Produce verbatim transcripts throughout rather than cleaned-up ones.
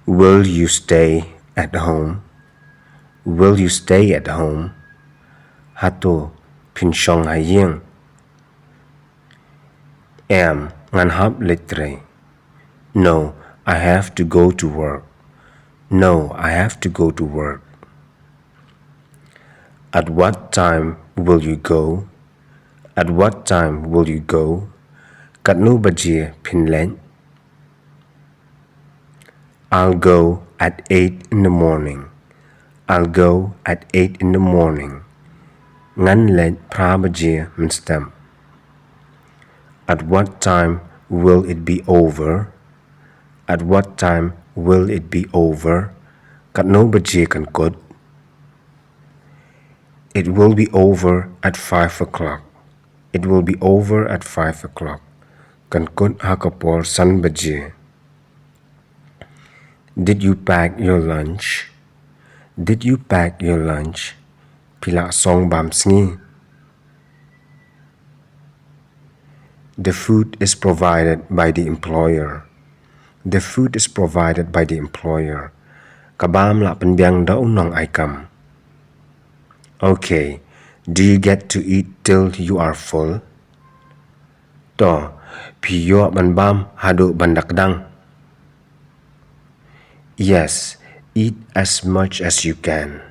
Will you stay at home? Will you stay at home? Hato phin shong ha ïing? Em, ngan hap leit trei. No, I have to go to work. No, I have to go to work. At what time will you go? At what time will you go? Katno baje phin leit? I'll go at eight in the morning. I'll go at eight in the morning. Ngan leit phra baje mynstep. At what time will it be over? At what time will it be over? Katno baje kan kut? It will be over at five o'clock. It will be over at five o'clock. Kan kut ha ka por san baje. Did you pack your lunch? Did you pack your lunch? Phi la song bam sngi? The food is provided by the employer. The food is provided by the employer. Ka bam la pynbiang da u nongaikam. Okay, do you get to eat till you are full? To, phi ïoh ban bam haduh ban da kdang? Yes, eat as much as you can.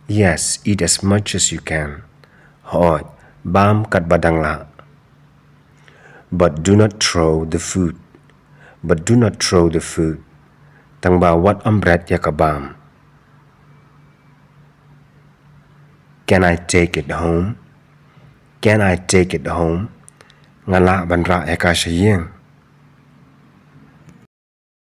Yes, eat as much as you can. Hooid, bam katba dang lah. But do not throw the food. But do not throw the food. Tangba wat ym bret ïa ka bam. Can I take it home? Can I take it home? Nga lah ban rah ïa ka sha ïing?